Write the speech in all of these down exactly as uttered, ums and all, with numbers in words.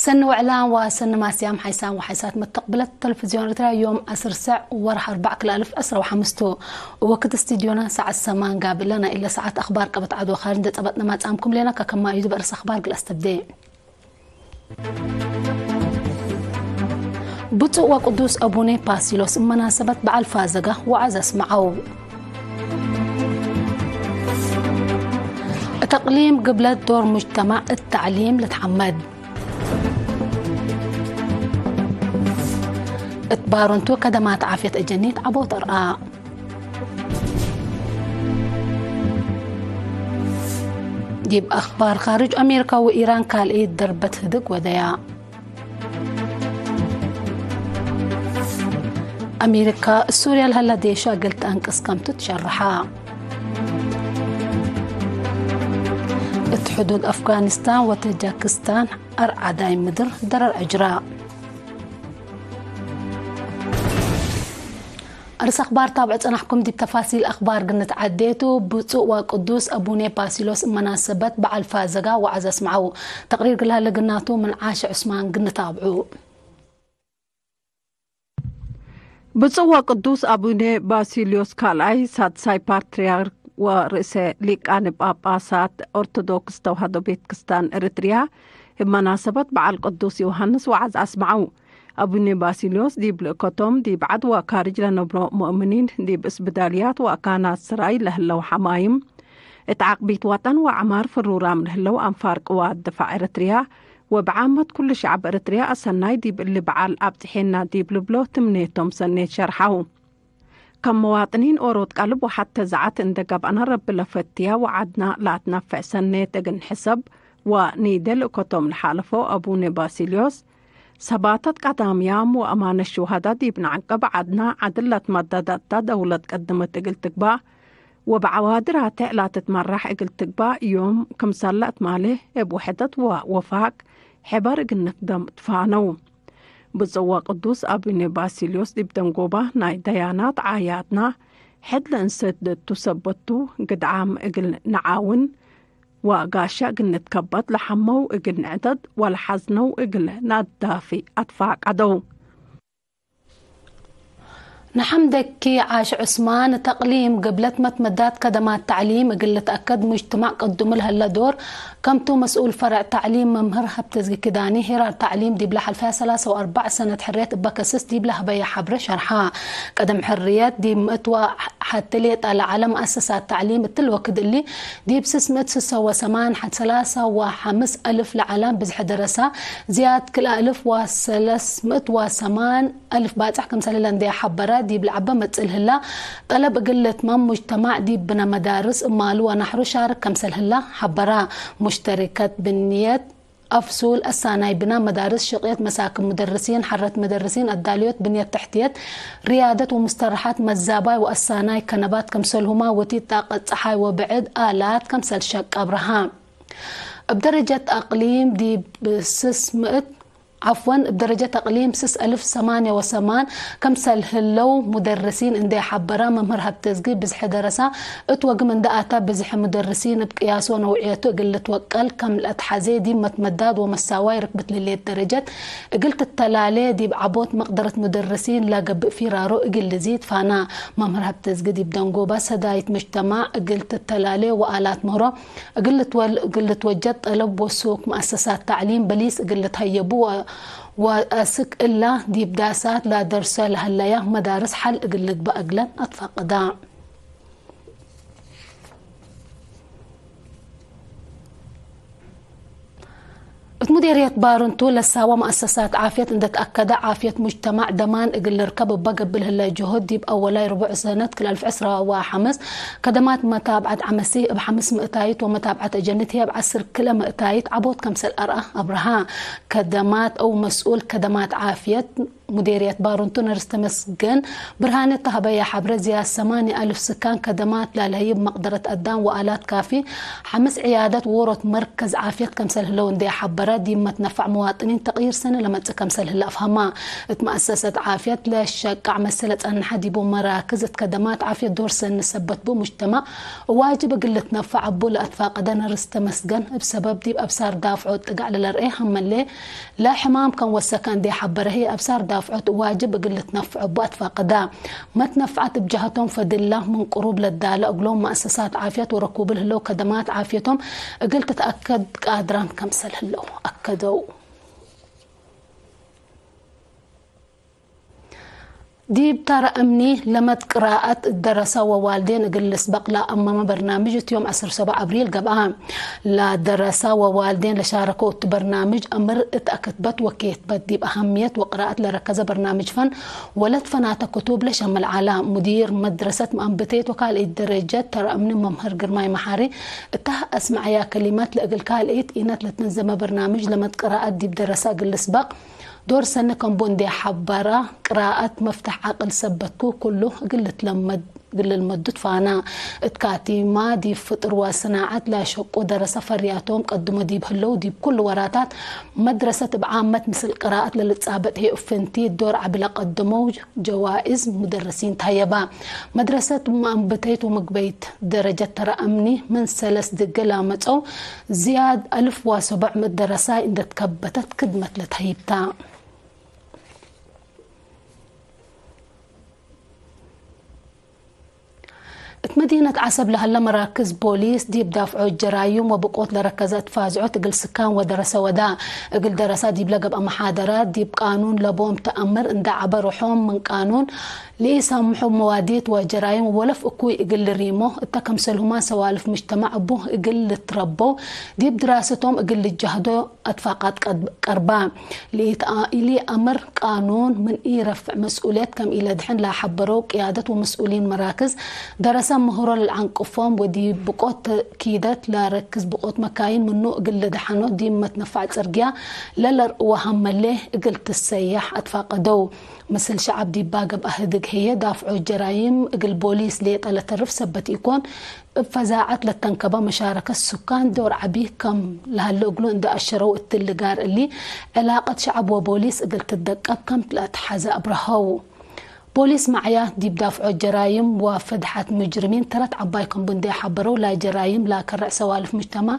ሰኒ ወዕላም ወሰኒ ማስያም ሓይሳም ወሓይሳት መተቅብለት ተለፍዝዮን ኤረትርያ ዮም ዐስር ሰዕ ወርሕ አርበዕ ክልኤ አልፍ ዕስራ ወሐምስ ቱ። ወክድ ስቱድዮና ሰዓት ሰማን ጋብእ እለ። ናይ እለ ሰዓት አኽባር ቀበት ዐድ ወካሪ እንዴ ጸበጥነ ማጽአምኩም ሌና። ከከማዩ ዲብ አርእስ አኽባር እግል አስተብዴ። ብፁዕ ወቅዱስ አቡነ ባሲሎስ እብ መናሰበት በዓል ፋዘጋ ወዐዝ አስመዐው። እት አቅሊም ግብለት ዶር ሙጅተማዕ እት ተዕሊም ልትሐመድ። እት ባሮንቱ ከደማት ዓፍየት አጀኒት ዐቦት አርአ። ዲብ አኽባር ካርጅ፣ አሜሪካ ወኢራን ካልአይት ደርበት ህድግ ወደያ። አሜሪካ፣ ሱርያ ለሀላ ዴሻ እግል ተአንቅስ ከምቱ ትሸርሐ። እት ሕዱድ አፍጋኒስታን ወተጃክስታን አርዓዳይ ምድር ደረር አጅራ። አርእስ አኽባር ታብዕ ጸናሕኩም። ዲብ ተፋሲል አኽባር ግንትዓዴ ቱ። ብፁዕ ወቅዱስ አቡነ ባሲሎስ እብ መናሰበት በዓል ፋዘጋ ወዐዝ አስመዐው። ተቅሪር እግል ሀለ ግናቱ ምን ዓሽ ዑስማን ግንታብዑ። ብፁዕ ወቅዱስ አቡነ ባሲልዮስ ካልኣይ ሳድሳይ ፓትርያርክ ወርእሰ ሊቃነ ጳጳሳት ኦርቶዶክስ ተዋህዶ ቤት ክስታን ኤረትርያ፣ እብ መናሰበት በዓል ቅዱስ ዮሐንስ ወዐዝ አስመዐው። አቡነ ባሲልዮስ ዲብ ልእከቶም ዲብ ዐድ ወካርጅ ለነብሮ ሙእምኒን፣ ዲብ እስብዳልያት ወአካናት ስራይ ለህለው ሐማይም፣ እት ዓቅቢት ወጠን ወዐማር ፍሩራም ለህለው አንፋር ቅዋት ድፋዕ ኤረትርያ፣ ወብዓመት ኩሉ ሸዕብ ኤረትርያ አሰናይ ዲብ እሊ በዓል አብጽሔና ዲብ ልብሎ ትምኔቶም ሰኔት ሸርሐው። ከም መዋጥኒን ኦሮት ቀልብ ወሐቴ ዘዐት እንዴ ገብአነ ረቢ ለፈትያ ወዐድና ለአትነፈዕ ሰኔት እግል ንሕሰብ ወኒዴ ልእከቶም ለሓለፎ አቡነ ባሲልዮስ፣ ሰባተት ቀዳምያም ወአማነት ሹሀዳ ዲብ ነዐቅብ ዐድና ዐድል ለትመደደት እተ ደውለት ቀድመት እግል ትግባእ፣ ወበዐዋዲ ራቴዕ ላትትመራሕ እግል ትግባእ ዮም ክምሰለ እትማሌ እብ ውሕደት ወወፋቅ ሕበር እግል ንክደም ትፋነው። ብፁዕ ወቅዱስ አቡነ ባሲልዮስ ዲብ ደንጎባ ናይ ደያናት ዓያድና ሕድ ለእንሰድድ ቱ ሰበት ቱ፣ ግድዓም እግል ነዓውን ወጋሻ እግል ንትከበት፣ ለሐመው እግል ንዕደድ ወለሐዝነው እግል ነዳፊ አትፋቀደው። ነሐምደኪ ዓሽ ዑስማን፣ እት አቅሊም ግብለት መትመዳት ከደማት ተዕሊም እግል ልትአከድ ሙጅትማዕ ቅዱም ለሀለ ዶር፣ ከምቱ መስኡል ፈርዕ ተዕሊም መምህር ሀብተዝጊ ኪዳኒ፣ ሄራር ተዕሊም ዲብለ ሐልፈያ ሰላሳ ወአርበዕ ሰነት ሕርየት እበ ከስስ ዲብ ለሀበየ ሐብሬ ሸርሐ። ቀደም ሕርየት ዲብ ምእት ወሐቴ ሌጠ ለዐለ መአሰሳት ተዕሊም እትሊ ወክድ እሊ፣ ዲብ ስስ ምእት ስሰ ወሰማን ሐድ ሰላሳ ወሐምስ አልፍ ለዐለ ብዝሐ ደረሳ፣ ዝያድ ክልኤ አልፍ ወሰለስ ምእት ወሰማን አልፍ ባጽሕ ክምሰልለ እንዴ ሐበረ፣ ዲብ ለዐበ መጽእ ለህላ ጠለብ እግል ልትመም ሙጅተማዕ ዲብ ብነ መዳርስ እማሉ ወናሕሩ ሻርክ ክምሰል ህላ ሐበረ። ሙሽተሪከት ብንየት አፍሱል፣ አሳናይ ብነ መዳርስ፣ ሽቅየት መሳክን ሙደርሲን፣ ሐረት መደርሲን፣ አዳልዮት ብንየት ተሕትየት፣ ርያደት ወሙስተረሐት፣ መዛባይ ወአሳናይ ከነባት ክምሰልሁማ፣ ወቲት ጣቀት ጸሓይ ወብዕድ አላት ክምሰል ሸቅ አብርሃ። እብ ደረጀት አቅሊም ዲብ ስስ ምእት፣ ዐፍወን፣ እብ ደረጀት አቅሊም ስስ አልፍ ሰማንያ ወሰማን ክምሰል ህለው ሙደርሲን እንዴ ሐበረ፣ መምህር ሀብተዝጊ ብዝሐ ደረሳ እት ወግም እንዴ አተ፣ ብዝሐ ሙደርሲን እብ ቅያሶ ነውዕየቱ እግል ልትወቀል ከም ለአትሐዜ፣ ዲብ መትመዳድ ወመሳዋይ ርክብት ለህሌት ደረጀት እግል ትተላሌ፣ ዲብ ዐቦት መቅደረት ሙደርሲን ለገብእ ፊራሮ እግል ልዚድ ፋና። መምህር ሀብተዝጊ ዲብ ደንጎባ ሰዳይት ሙጅተማዕ እግል ትተላሌ ወአላት ምህሮ እግል ልትወል-፣ እግል ልትወጀድ ጠለብ ወሱክ መአሰሳት ተዕሊም በሊስ እግል ልትሀየቡ ወ-፣ ወአስክ እላ ዲብ ዳሳት ለደርሰ ለሀለያ መዳርስ ሐል እግል ልግበእ እግለን አትፋቅዳ። እት ሙዴርየት ባርንቱ ለሳወ መአሰሳት ዓፍየት እንዴ ተአከደ፣ ዓፍየት ሙጅተማዕ ደማን እግል ልርከብ እበ ገብእ ለህለ ጅሁድ፣ ዲብ አወላይ ርቡዕ ሰነት ክልኤ አልፍ ዕስራ ወሐምስ፣ ከደማት መታብዐት ዐመሲ እብ ሐምስ ምእታይት ወመታብዐት አጀኒት ህዬ እብ ዐስር ክልኤ ምእታይት ዐቦት ከምሰል አርአ አብርሃ። ከደማት አው መስኡል ከደማት ዓፍየት ሙዴርየት ባሩንቱ ነርስ ተመስገን ብርሃነ ተሀበያ ሐብረ፣ ዝያድ ሰማንየ አልፍ ስካን ከደማት ላለሀይብ መቅደረት አዳም ወአላት ካፊ፣ ሐምስ ዕያደት ዎሮት መርከዝ ዓፍየት ከምሰል ህለው እንዴ ሐበረ፣ ዲብ መትነፋዕ መዋጥኒን ተቅይር ሰኒ ለመጽእ ከምሰል ህለ አፍሀማ። እት መአሰሰት ዓፍየት ለሸቃዕ መሰለ ጸንሐ ዲቡ መራክዝ እት ከደማት ዓፍየት ዶር ሰኒ ሰበት ቡ፣ ሙጅተማዕ ዋጅብ እግል ልትነፋዕ እቡ ለአትፋቀደ ነርስ ተመስገን፣ እብ ሰበብ ዲብ አብሳር ዳፍዖት ጥጋዕ ለለርኤ ሀመሌ ለሕማም ከም ወሰከ እንዴ ሐበረ ህይ፣ አብሳር ዳፍዖት ዋጅብ እግል ልትነፍዖ እቡ አትፋቀዳ። መትነፍዓት እብ ጀሀቶም ፈድላ ምን ቅሩብ ለዳለ እግሎም መአሰሳት ዓፍየት ወረኩብል ህለው ከደማት ዓፍየቶም እግል ትትአከድ ቃድራን ከምሰል ህለው አከደው። ዲብ ታረ እምኒ ለመድ ቅራአት እት ደረሰ ወዋልዴን እግል ልስበቅ ለአመመ በርናምጅ እት ዮም ዐስር ሰብዓ አብሪል ገብአ። ለደረሰ ወዋልዴን ለሻረከው እቱ በርናምጅ አምር እት አክትበት ወኬትበት ዲብ አሀምየት ወቅራአት ለረከዘ በርናምጅ ፈን ወለት ፈናተ ክቱብ ለሸምል ዐላ። ሙዲር መድረሰት መአንብተይት ወካልኢት ደረጀት ታረ እምኒ መምህር ግርማይ መሓሪ እታ አስመዐያ ከሊመት ለእግል ካልኢት ኢነት ለትንዘመ በርናምጅ ለመድ ቅራአት ዲብ ደረሰ እግል ልስበቅ ዶር ሰኒ ከምቡ እንዴ ሐበረ፣ ቅራአት መፍተሕ ዐቅል ሰበትኩ፣ ኩሉ እግል ልትለመድ፣ እግል ልልመዱ ትፋና። እት ካቲማ፣ ዲብ ፍጥር ወሰናዐት ለሸቁ ደረሰ ፈርያቶም ቀድሞ ዲብ ህለው፣ ዲብ ኩሉ ወራታት መድረሰት እብ ዓመት ምስል ቅራአት ለልትጻበጥ ህይ እብ ፍንቲት ዶር ዐቢ ለቀደመው ጀዋእዝ ሙደርሲን ተሀየባ። መድረሰት መአንብተይት ወምግበይት ደረጀት ተረአምኒ ምን ሰለስ ድገ ላመጸው ዝያድ አልፍ ወሰቦዕ ምእት ደረሳይ እንዴ ትከበተት ክድመት ለተሀይብታ። እት መዲነት ዐሰብ ለሀለ መራክዝ ፖሊስ ዲብ ዳፍዖት ጀራዩም ወብቆት ለረከዘ እት ፋዝዖት እግል ስካን ወደረሰ ወዳ። እግል ደረሳ ዲብለ ገብአ መሓደራት ዲብ ቃኑን ለቦም ተአምር እንዴ ዐበ ርሖም ምን ቃኑን ለኢሳምሑ መዋዲት ወጀራይም ወለፍ እኩይ እግል ልሪሞ እተ ከምሰልሁማ ሰዋልፍ ሙጅተማዕ እቡ እግል ልትረበው ዲብ ድራሰቶም እግል ልጃህዶ አትፋቃት ቀድ-፣ ቀርባ። ለኢትአ-፣ ኢሊአምር ቃኑን ምን ኢረፍዕ መስኡልየት ከም ኢለድሕን ለሐበረው ቅያደት ወመስኡሊን መራክዝ ደረሰ ምህሮ ለልአንቅፎም ወዲብ ብቆት ተእኪደት ለረክዝ ብቆት መካይን ምኑ እግል ልደሐኖ ዲብ መትነፋዕ ጽርግያ ለለርእወ ሀመሌ እግል ትሰያሕ አትፋቀደው። ምስል ሸዐብ ዲባ ገብአ ህድግ ህዬ፣ ዳፍዖት ጀራይም እግል ቦሊስ ሌጠ ለተርፍ ሰበት ኢኮን፣ እብ ፈዛዐት ለተንከበ መሻረከት ሱካን ዶር ዐቢ ከም ለሀለ እግሉ እንዴ አሸረው፣ እትሊ ጋር እሊ ዕላቀት ሸዐብ ወቦሊስ እግል ትደቀብ ከም ለአትሐዘ አብረሀው። ቦሊስ መዕያ ዲብ ዳፍዖት ጀራይም ወፈድሐት ሙጅሪሚን ተረት ዐባይ ከምቡ እንዴ ሐበረው፣ ላይ ጀራይም ላከረዕ ሰዋልፍ ሙጅተማዕ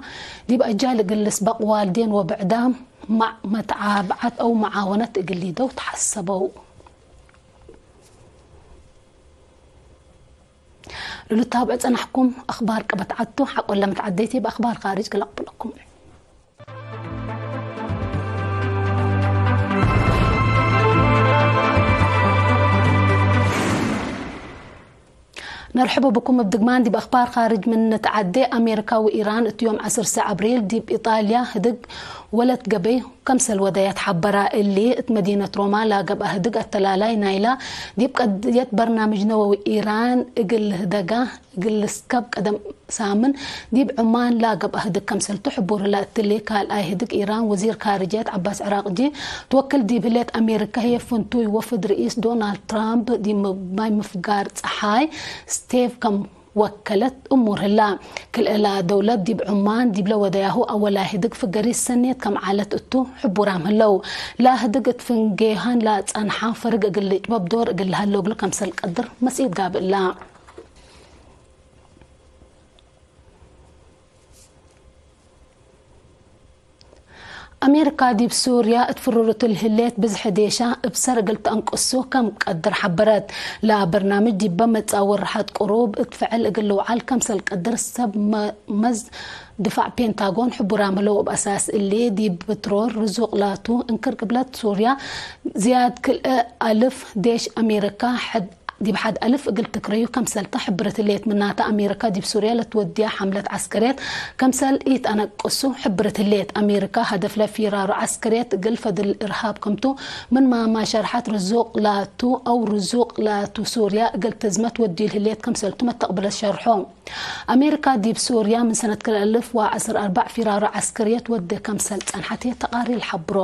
ዲብ አጃል እግል ልስበቅ ዋልዴን ወብዕዳም ማዕ መትዓብዓት አው መዓወነት እግል ሊደው ተሐሰበው። ለልታብዕ ጸናሕኩም አኽባር ቀበት ዐድቱ ሐቆለ መትዓደይት እብ አኽባር ካርጅ ክል አቅብለኩም። ነርሕቡ ብኩም እብ ድግማን ዲብ አኽባር ካርጅ ምን ንትዓዴ። አሜሪካ ወኢራን እት ዮም ዐስር ሰዕ አብሪል ዲብ ኢጣልያ ህድግ ወለት ገበይ ከምሰል ወደያት ሐበራ። እሊ እት መዲነት ሮማ ለገብአ ህድግ አተላላይ ናይላ ዲብ ቀድየት በርናምጅ ነወዊ ኢራን እግል ልህደጋ እግል ልስከብ ቀደም ሳምን ዲብ ዑማን ለገብአ ህድግ ከምሰልቱ ሕቡር ህላ። እትሊ ካልኣይ ህድግ ኢራን ወዚር ካርጅየት ዐባስ ዕራቅጂ ትወክል ዲብ ህሌት አሜሪካ ህዬ ፍንቱይ ወፍድ ርኢስ ዶናልድ ትራምፕ ዲብ ማይ ምፍጋር ጸሓይ ስቴቭ ከም ወከለት እሙር ህላ። ክልኤላ ደውለት ዲብ ዑማን ዲብለ ወደያሁ አወላይ ህድግ ፍገሪት ሰኔት ከም ዐለት እቱ ሕቡራም ህለው። ላህድግ እት ፍንጌሃን ለጸንሐ ፈርግ እግል ልጭበብ ዶር እግል ለሀለው እግሉ ከምሰል ቀድር መስኢት ጋብእላ። አሜሪካ ዲብ ሱርያ እት ፍሩርቱ ለህሌት ብዝሒ ዴሻ እብ ሰር እግል ተአንቅሱ ከም ቀድር ሐበረት። ለበርናምጅ ዲበ መጽአ ወርሐት ቅሩብ እት ፍዕል እግል ልውዓል ከምሰል ቀድር ሰብ መ-፣ መዝ ድፋዕ ፔንታጎን ሕቡራም ህለው። እብ አሳስ እሊ ዲብ ብትሮል ርዙቅ ላቱ እንክር ቅብለት ሱርያ ዝያድ ክልኤ አልፍ ዴሽ አሜሪካ ሐድ ዲብ ሐድ አልፍ እግል ትክረዩ ከምሰልተ ሕብርት ህሌት። ምናተ፣ አሜሪካ ዲብ ሱርያ ለትወድያ ሐምለት ዐስከርየት ከምሰል ኢተአነቅሱ ሕብርት ህሌት። አሜሪካ ሀደፍለ ፊራሩ ዐስከርየት እግል ፈድል እርሃብ ከምቱ ምንማመ ሸርሐት፣ ርዙቅ ላቱ አው ርዙቅ ላቱ ሱርያ እግል ትዝመት ወድዩ ለህሌት ከምሰልቱ መተቅብለት ሸርሖ። አሜሪካ ዲብ ሱርያ ምን ሰነት ክልኤ አልፍ ወዐስር አርበዕ ፊራሩ ዐስከርየት ወዴ ከምሰል ጸንሐት ህዬ ተቃሪር ለሐብሮ።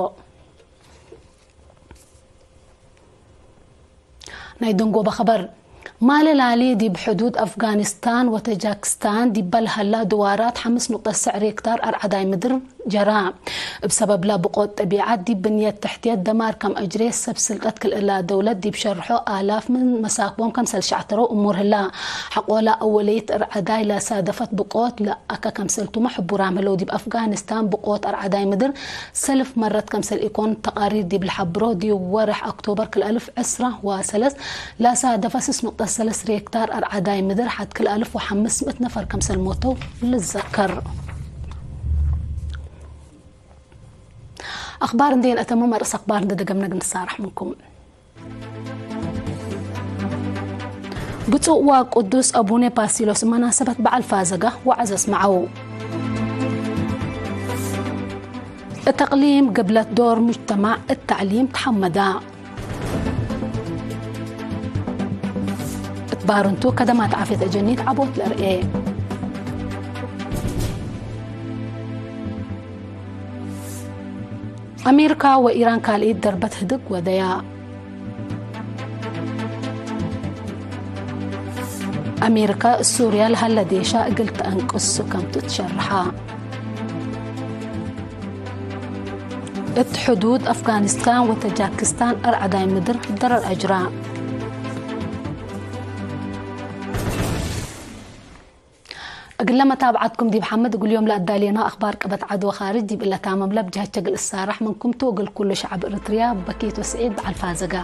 ናይ ደንጎበ ኸበር። ማለ ላሊ ዲብ ሕዱድ አፍጋኒስታን ወተጃክስታን ዲበ ለሀላ ድዋራት ሐምስ ኑቅጠት ሰዕ ሬክታር አርዐዳይ ምድር ጀራ። እብ ሰበብላ ብቆት ጠቢዐት ዲብ ብንየት ተሕትየት ደማር ከም አጅሬ ሰብ ስልጠት ክልእላ ደውለት ዲብ ሸርሖ አላፍ ምን መሳክቦም ከምሰል ሸዕተረው እሙር ህላ። ሐቆላ አወለይት አርዐዳይ ለሳደፈት ብቆት ለአከ ከምሰልቱመ ሕቡራም ህለው። ዲብ አፍጋኒስታን ብቆት አርዐዳይ ምድር ሰልፍ መረት ከምሰል ኢኮን ተቃሪር ዲብ ለሐብሮ፣ ዲብ ወርሕ ኦክቶበር ክል አልፍ ዕስራ ወሰለስ ላሳደፈ ስስ ኑቅጠት ሰለስ ሬክታር አርዐዳይ ምድር ሐድ ክል አልፍ ወሐምስ ምእት ነፈር ከምሰል ሞተው ልዘከር። አኽባር እንዴ ነአተምም፣ አርእስ አኽባር እንዴ ደገምነ እግል ንሳረሕ ምንኩም። ብፁዕ ወቅዱስ አቡነ ባሲሎስ መናሰበት በዐል ፋዘጋ ወዐዘ አስመዐው። እት አቅሊም ግብለት ዶር ሙጅተማዕ እት ተዕሊም ተሐመዳ። እት ባርንቱ ከደማት ዓፍየት አጀኒት ዐቦት ለአርኤ። አሜሪካ ወኢራን ካልኢት ደርበት ህድግ ወደያ። አሜሪካ ሱርያ ለሀለ ዴሻ እግል ተአንቅሱ ከምቱ ትሸርሐ። እት ሕዱድ አፍጋኒስታን ወተጃክስታን አርዐዳይ ምድር ደረር አጅራ። እግለ መታብዐትኩም ዲብ ሐመድ እግል ዮም ለአዳሌናሁ አኽባር ቀበት ዐድ ወኻርጅ ዲብ እለ ታመም ለብጅሀቼ እግል እሳረሕ ምንኩም ቱ፣ እግል ኩሉ ሸዐብ እርትርያ በኪት ወስዒድ በዐል ፋዘጋ።